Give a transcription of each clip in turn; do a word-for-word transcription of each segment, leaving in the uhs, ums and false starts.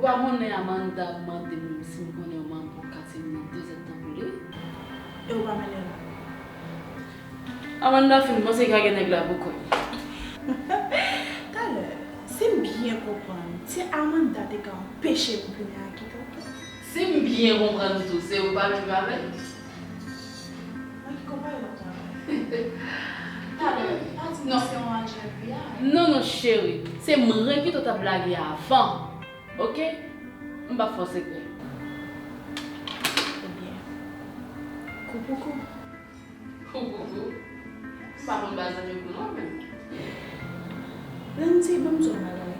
Ou pa konnen Amanda ap mande m si m konnen yon manbo k ap fè m nan de zèdtan pou li? E ou pa mennen l? Amanda fin panse li ka gen nèg la pou kò l. Talè, si m byen konprann, se Amanda te ka anpeche m pini Akito? Si m byen konprann tou, se ou pa menm avè l? Mwen ki konprann ou travay. Talè, pa di m se yon agent FBI. Non, non, cheri. Se mwen ki t ap lage avan. Oke? M p ap fè w sekrè. Ebyen, kou pou kou. Kou pou kou? M pa konn ba zanmi kou non, menm. Landy, ban m di w yon bagay.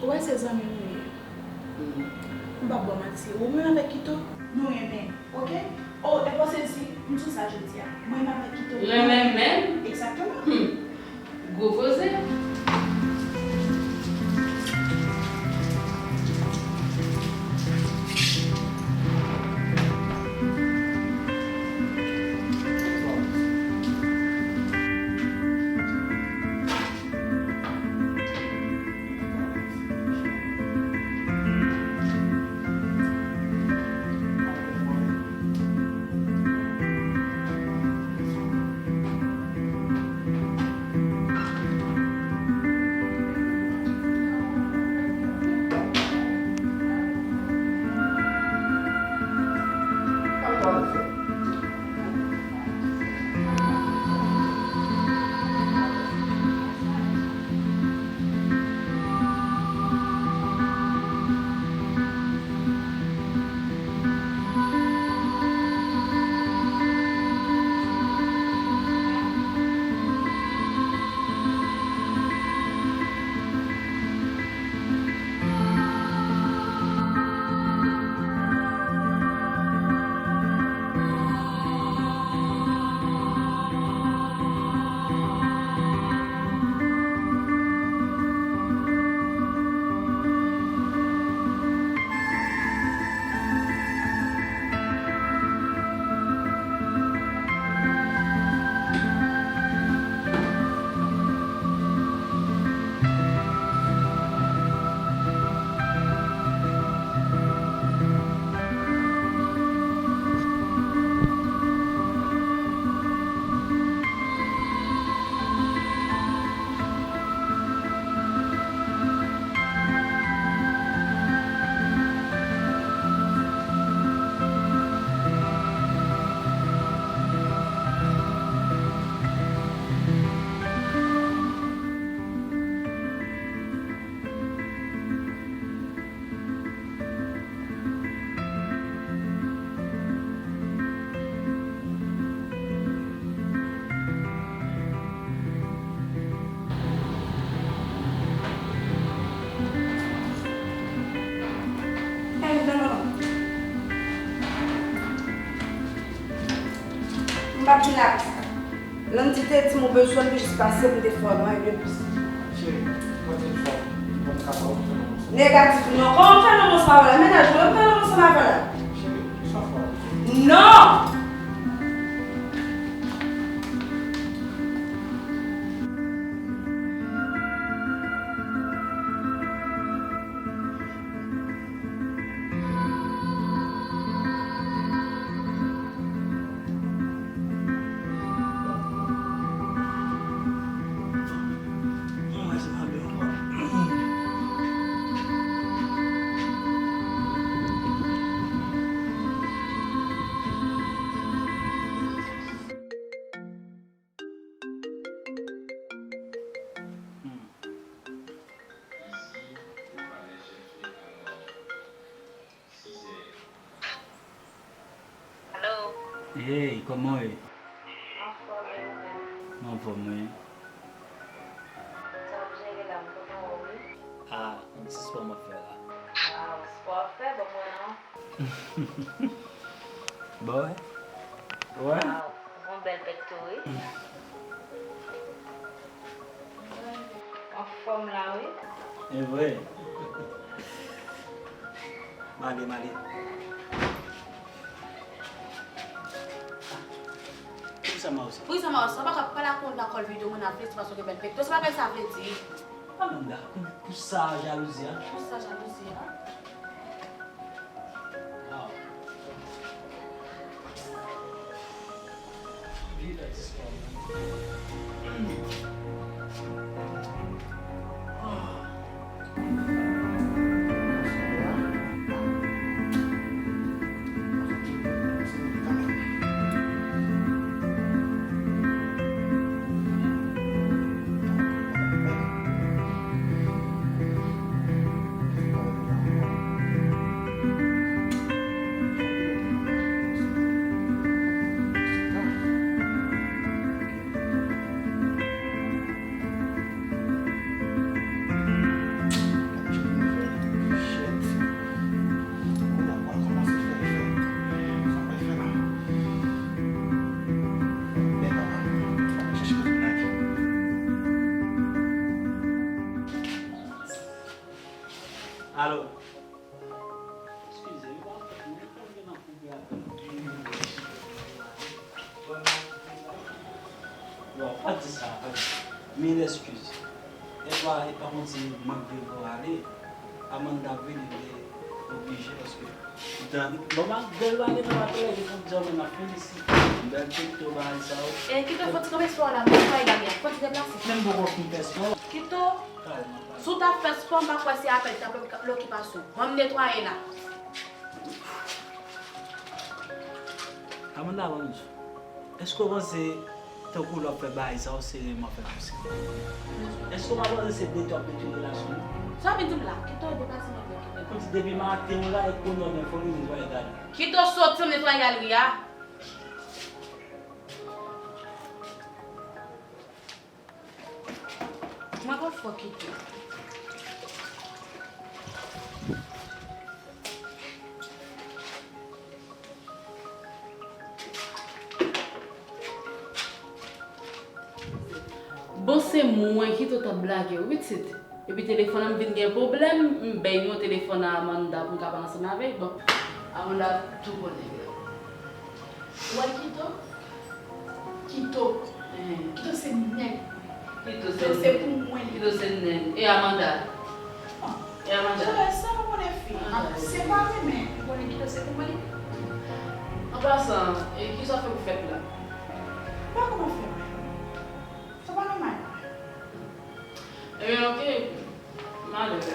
Ou wè se zanmi nou ye. M p ap ba w manti. Ou menm avèk Kito, nou renmen. Oke? O, e pa w sezi, m di w sa jodi a. Mwen menm avèk Kito. Renmen menm? Egzakteman. Hmm. Gwo koze. Hey, non, non, non. M p ap vin la pou sa. Landy te di m ou bezwen m, li jis pase pou m te fè w anyen de plis. Cheri, mwen te di w, mwen ka ba w fè nan mwen. Negatif, non. Kòman m fè nan mwen sa la? Mennaj mwen, m fè nan mwen sa la? Cheri, sa fè w? Non! Alo? Hey, kòman w ye? Anfòm, e ou menm? M anfòm, wi. Sa ap jere la, m kontan wè w, wi. Ah, se spò m ap fè la. Ah, spò w ap fè, ban m wè non. Bon, wè. Wè? Wow, ou gon bèl pèk tou, wi. Anfòm la, wi. E vre. M ale, m ale. Poukisa m a wè sa? Poukisa m a wè sa? Ou pa ka pale ak yon moun nan kòl vide, moun ap vle di paske w gen bèl pèk tou. Se pa bagay sa vle di. Amanda, pou, pou sa jalouzi a? Pou sa jalouzi a? Alo. Eskize wi, pa fèt mwen, mwen konn gen nan koupe apèl. Non, pa di sa, pa di sa. Mil eskiz. E pa, e pa konn si mank de vwa ale. Amanda ap vini, li oblije paske dan, bon, ma bèl bagay nan apèl, li konn di mwen nan felisite. Bèl pito bagay sa yo. E Kito, fò ti kanpe spò la, mwen pa egale, fò ti deplase. Menm poko fin fè spò. Kito, si w t ap fè spò, m pa kwè se apèl t ap lokipasyon. Ban m netwaye la. Amanda, ban m di w. Èske w panse tankou lè w ap fè bagay sa yo, se reyèlman fè pou sere? Èske w pa panse se detounen, detounen relasyon nou? Sa w vin di m la? Kito, deplase mwen vle kite. Kòmsi depi maten w la, e kounye a w gen foli, netwaye galri. Kito, soti, m netwaye galri a. Mwen pa fò Kito. Bon, se mwen Kito t ap blage wi pitit. Epi telefòn nan m vin gen pwoblèm, m bay nimewo telefòn a Amanda pou m ka pale ansanm avè l. Bon, Amanda tou konnen. Ou wè Kito? Kito. Kito se nèg. Kito se, se pou mwen. Kito se nèg. E Amanda? E Amanda? Sa pa konnen fi. Se pa renmen. Ou konnen Kito se pou mwen. An pasan, e kisa w fè pou fèt la? Pa kòman fè mwen. Sa pa nòmal. Ebyen, oke. Malere.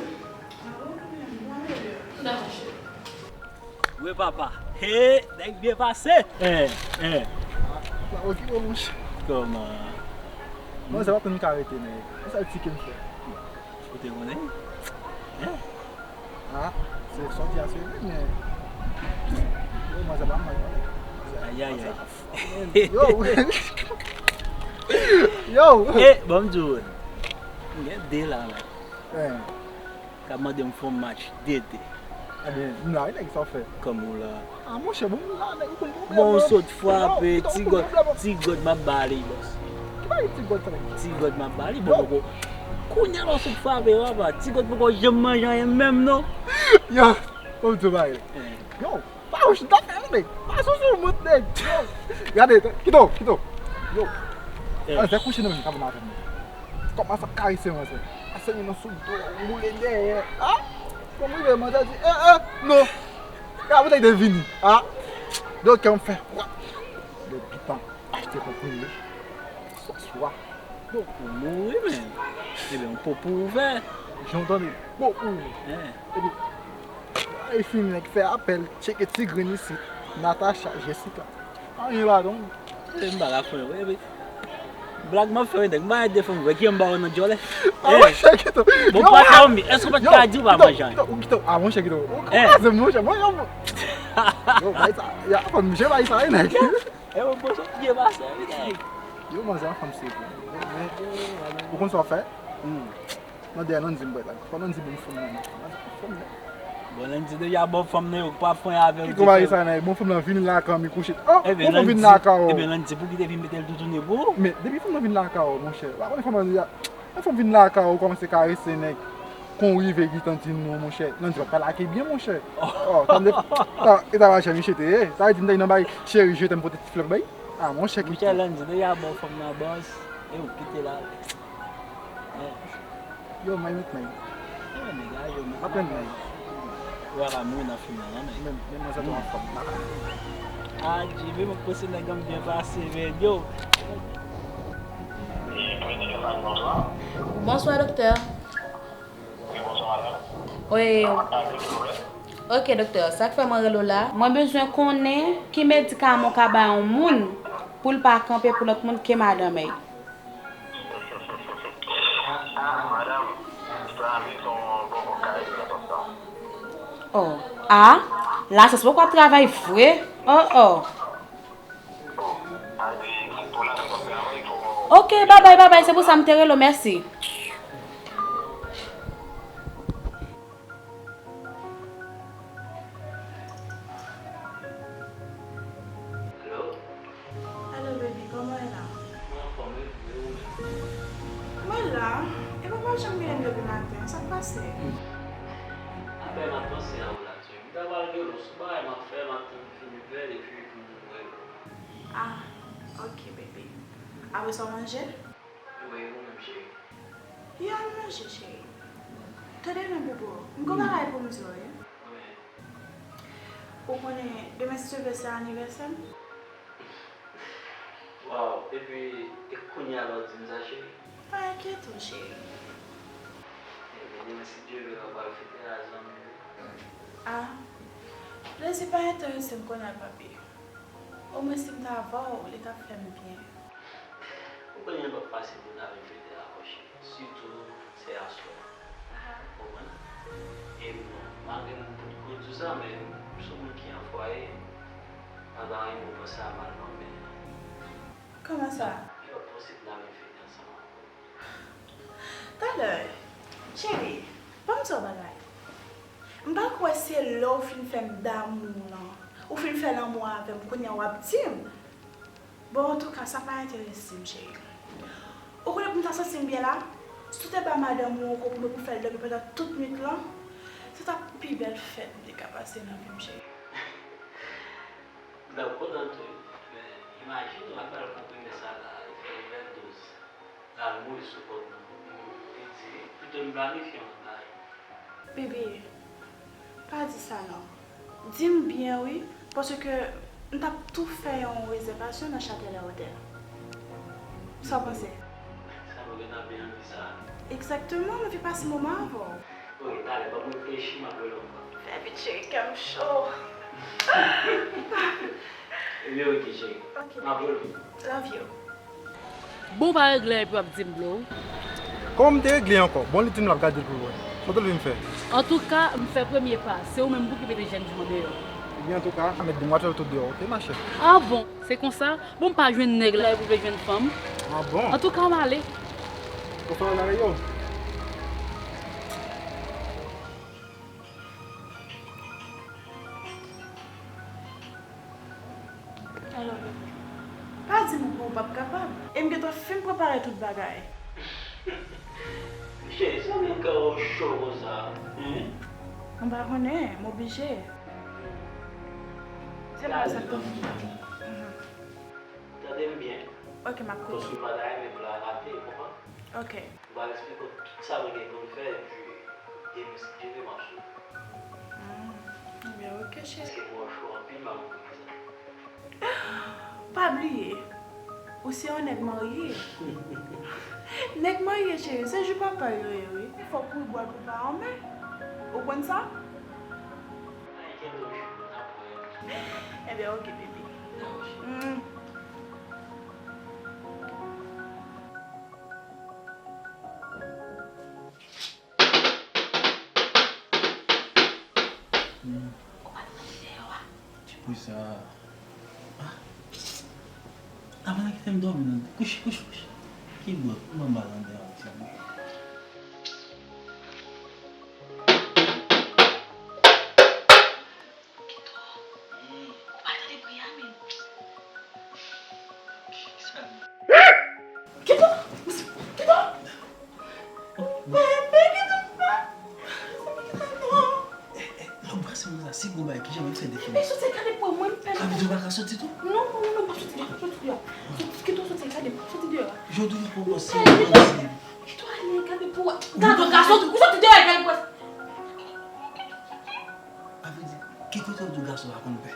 Dakò, cheri. Wi, papa. He, nèg byen pase. Eh, eh. Sa okipe w, monchè. Kòman? Bon, sa pa konn ka rete, nèg. E sa ti ke m fè. Ou te konnen? Hein? Ah, se sòti a se vre, men. Yo, manzè pa mal, non. Ayayay. Yo! Yo! Eh, bon, m di w, m gen de la, la. Hein. K ap mande m fè yon match de de. Ebyen, m la, wi, nèg, sa w fè? Kòman w la? Ah, monchè, bon, m la, nèg, ou konn pwoblèm. Bon, ou sot frape, ti gòt, ti gòt m ap ba li, bòs. Ki bagay ti gòt sa? Ti gòt m ap ba li, bon, poko. Kounye a la w sot frape, papa, ti gòt poko janm manje anyen menm, non. Yo, bon, m di w bagay. Yo, pa wouch, m ta fè, nèg. Pa sou sou mout, nèg. Yo, gade, Kito, Kito. Yo. Anzè kouche nan men m, ka vin avè m. Kòmanse ap karese manzè. Pase men nan sou do, woule dèyè. Ah! Kòm rive, manzè di, eh, eh, non. E apre sa, li te vini. Ah! Yo, kè m fè. Yo, bitan, achte konprime. Sòswa. Yo, ou mouri, men. Ebyen, yon po pou ouvè. Jan w tande, po pou ouvè. Epi, e fini, nèg fè apèl, tcheke ti grenn isit. Natacha, Jessica. Anyen ladan. E m pa ka fè, wi, wi. Blag m ap fè, wi, nèg. M pa ede fanm, wi, ki m ba w nan djòlè. Ah, monchè, Kito. Bon, pa fè, wi, èske w pa t ka di w pa manje anyen? Kito, Kito, ah, monchè, Kito. Ou kraze m, monchè. Monchè, yo, bay sa. Ya, fanm, je bay sa, wi, nèg. E mwen, bon, sot byen pase, wi, nèg. Yo, manzè, fanm, se vre. Men, men, ou konn sa w fè? Nan dèyè Landy m pral la. Fò Landy ban m fanm nan. Landy ban m fanm nan. Bon, Landy deja ba w fanm nan, yo pa fè anyen avè w. Ki konbay sa, nèg? Bon, fanm nan vin lakay m, li kouche. Oh, bon, fanm vin lakay w. Ebyen, Landy, pou ki te vin mete l toutouni pou ou? Men, depi fanm nan vin lakay w, monchè. Ou pa konnen fanm nan deja. Lè fanm vin lakay w, ou kòmanse karese nèg. Kon w rive, gentan di non, monchè. Landy pa pral lage byen, monchè. Oh, tande, ta, e ta pa janm chete, eh. Sa vle di m ta nan bay cheri, je t'aime, pote ti flè bay. Ah, monchè, kite. Monchè, Landy deja ba w fanm nan, bòs. E ou kite la. Yo, may met may. Yo, nèg la, yo, met may. Apèn may. Ou wè la mouri nan fim nan, non, men. Men, men manzè tou anfòm. Adje, men mwen panse nèg lan byen pase, men yo. Bonswa, doktè. Wi. Ok, doktè, sa k fè mwen rele w la, mwen bezwen konnen ki medikaman w ka bay yon moun pou l pa kanpe pou lòt moun ke madanm li. Ah, madanm, sa a se yon bon kay nan sans lan. Oh, ah, lasans poko ap travay vre. Oh, oh. Bon, a di, pou lasans ap travay, fò. Ok, babay, babay, se pou sa m te rele w, mèsi. Hello? Hello, baby, kòman w ye la? Mwen anfòm, e, e ou menm? Mwen la, e papa janm genyen m depi maten, sa k pase? Apre m ap panse a ou la, cheri. M ta pral rele w, se yon bagay m ap fè, m ap tann fini fè l, epi pou m rele w. Ah, ok, baby. Apre sa, w manje? Wi, ou menm, cheri? Ya, m manje, cheri. Tande non, bobo, m gon bagay pou m di w, wi. Wi. Ou konnen, demen si Dye vle se anivèsè m? Waw, epi, e kounye a la w di m sa, cheri? Pa enkyete w, cheri. Ebyen, demen si Dye vle, nou pral fete a zanmi m. Ah, plezi pa enterese m kounye a, papi. Omwen si m t avè w, li t ap fè m byen. Ou konnen l p ap fasil pou n ta vin fete ankò, cheri. Sitou se aswè. Ou konprann? E bon, malgre m potko di w sa, men m se yon moun ki an fwaye. M pa ta renmen w panse a mal, non, men. Kòman sa? Li p ap posib n ta vin fete ansanm ankò. Talè, cheri, ban m di w yon bagay. M pa kwè se lè w fin fè m damou lan, ou fin fè lanmou avè m, kounye a w ap di m. Bon, antouka, sa pa enterese m, cheri. Ou konnen pou m ta santi m byen la, si w te ba madanm ou yon konpliman pou fè l dòmi pandan tout nwit lan, se t ap pi bèl fèt m te ka pase nan vi m, cheri. M t ap kontan tou, men imajine w al ba l konpliman sa la, li fè l venndoz. L al mouri sou pòt mwen. Li di, pito m planifye yon lòt bagay. Bebe, pa di sa non. Di m byen wi, paske m t ap tou fè yon rezèvasyon nan Châtelet Hotel. Sa w panse? Sa nou gentan byen anvi sa. Egzakteman, m anvi pase moman avè w. Wi, talè, ban m reflechi, m ap rele w ankò. Fè vit, cheri, kè m cho. Ebyen, oke, cheri. Oke, m ap rele w. Love you. Bon, w pa regle epi w ap di m blow. Kòman m te regle ankò? Bon, li di m l ap gade l pou l wè. Sa w te vle m fè? Antouka, m fè premye pa. Se ou menm pou ki mete jèn fi an deyò. Ebyen, antouka, mèt demwazèl tout deyò, oke, machè? Ah bon, se konsa? Bon, m pa jwenn nèg la, epi w vle jwenn fanm. Ah bon? Antouka, m ale. Ou fè w ale yo? Alo, bebe. Pa di m ou p ap kapab. E m gentan fin prepare tout bagay. Cheri, sa vle kè w cho konsa, en? M pa konnen, m oblije. Se pa sa k konn. Tande m byen. Ok, m ap koute. Paske m pa ta renmen pla rate, ou konprann? Ok. M pral eksplike w tout sa mwen gen pou m fè, epi demen si Dye vle m ap sou. Hmm. Ebyen, ok, cheri. Paske m wè w cho anpil, m ap oblije sa. Pa bliye, ou se yon nèg marye. Nèg marye, cheri, se jou papa yo ye, wi. Fòk ou bwè pou pa anmè. Ou konn sa? Ay, gen lòt jou, n ap wè. Ebyen, ok, bebe. Dakò, cheri. Hmm. Hmm. Ou pa t nan lè a. Ti bri sa. Ah. Apa nan kite m dòmi nan. Kouche, kouche, kouche. Ki bri? Ou ban m al anndan an ti bri. Kito, ou pa tande bri a menm? Kisa? Kito! Kito! Bebe, Kito, pa! Kito, non! Eh, eh, lè w panse konsa, si gon bagay, kijan m ap fè defini? Bebe, soti gade pou mwen, m pè. Sa vle di w pa ka soti tou? Non, non, non, non, pa soti deyò, pa soti deyò. Kito, soti gade, soti deyò. Jodi w poko sere. Kito, ale gade pou wè. Gade, w ka soti, ou soti deyò, gade pou wè. Sa vle di, ki kote w di w gason pa konn pè?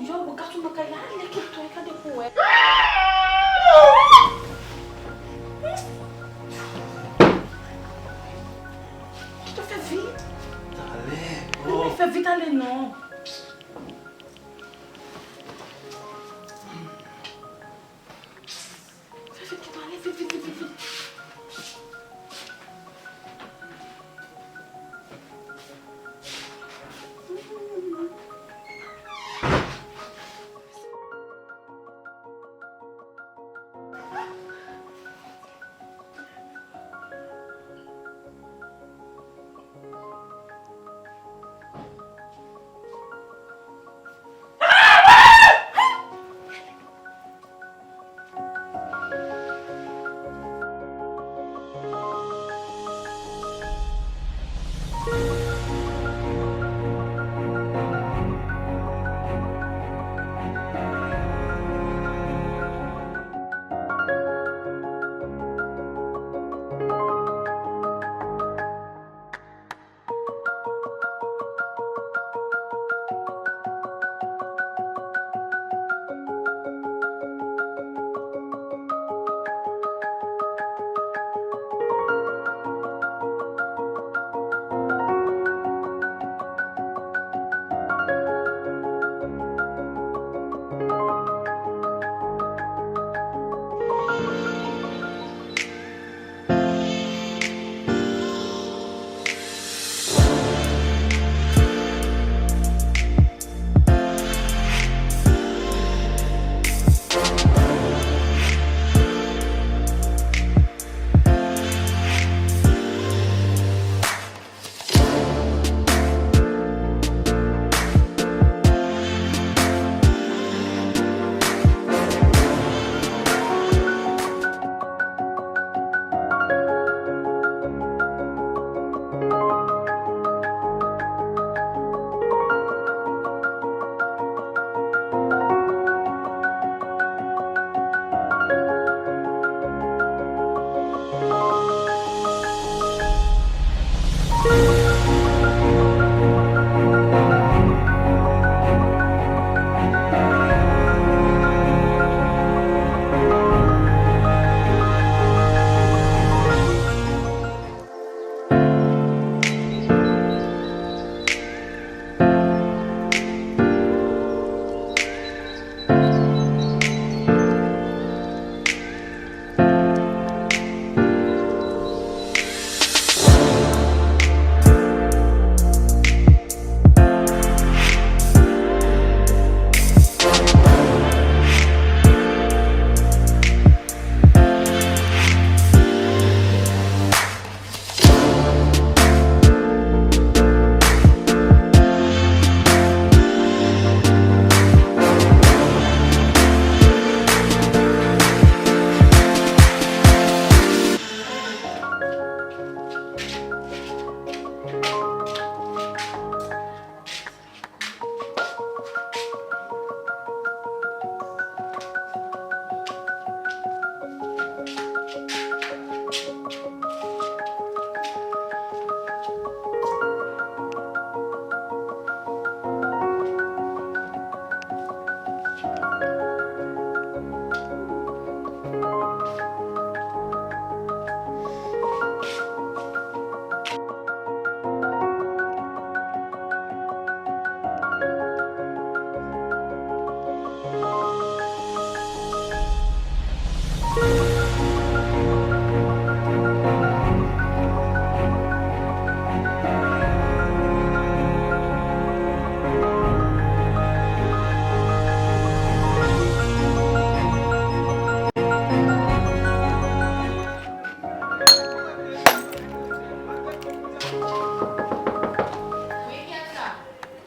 Yo, gason nan kay la, ale, kite w, gade pou w wè. Kite w, fè vit. Talè. Non, men fè vit ale non. Vit, vit, ale, vit, vit, vit, vit, vit.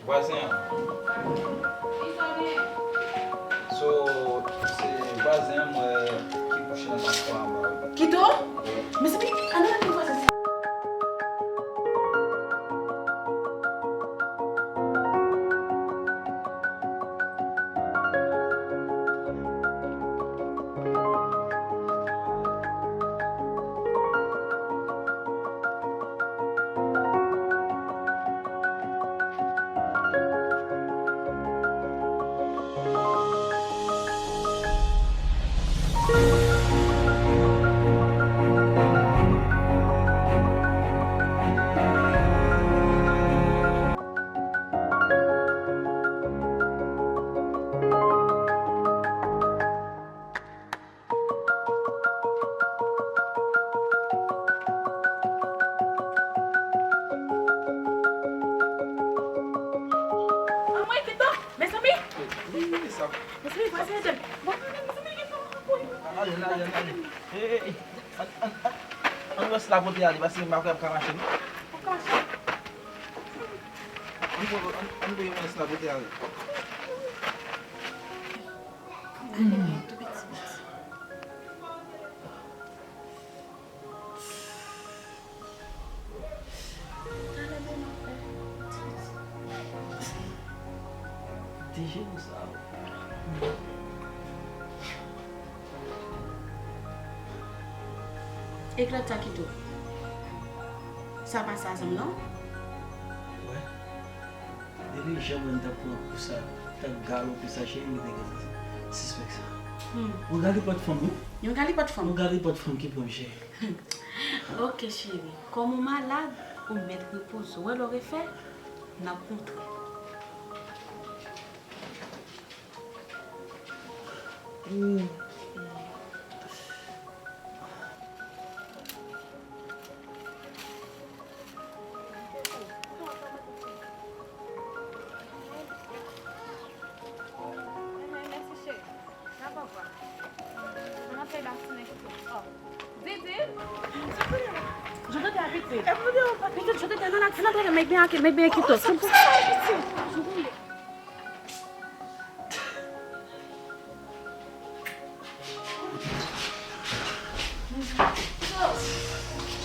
Vwazen an. So, se vwazen an m wè ki kouche nan paswa anba wi. Kito? Wi. Mezanmi, ann al gade vwazen sa. Mezanmi! Wi, wi, wi, sa. Mezanmi, vwazen ede m. Vwazen ede m, mezanmi, gen fanm an kouy. Al, al, al, al, al. Ey, ey, ey. Ann, ann, ann, ann wè si l ap pote ale, paske m pa kwè ap ka mache, non. Ap ka mache? Ann, ann, ann, ann voye wè si l ap pote ale. Tou piti, piti. Deje nou sa. Eklèt sa kite w. Sa pa sa zanmi non. Wè. Depi jan mwen t ap pran kou sa, t ap galope sa, cheri, m te gentan sispèk sa. Hmm. Yon galipòt fanm, wi. Yon galipòt fanm. Yon galipòt fanm ki pran m, cheri. Ok, cheri. Kòm ou malad, ou mèt repoze w. Wè lè w refè, n ap kontre. Hmm. Didi! Pitit, pitit, nan, nan, nan, nan, mèt byen akèl, mèt byen kito.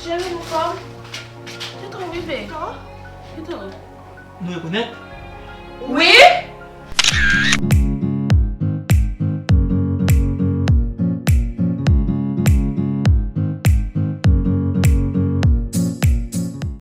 Cheri, nou fò? Kite w rive. Kite w. Nou rekonèt? Wi!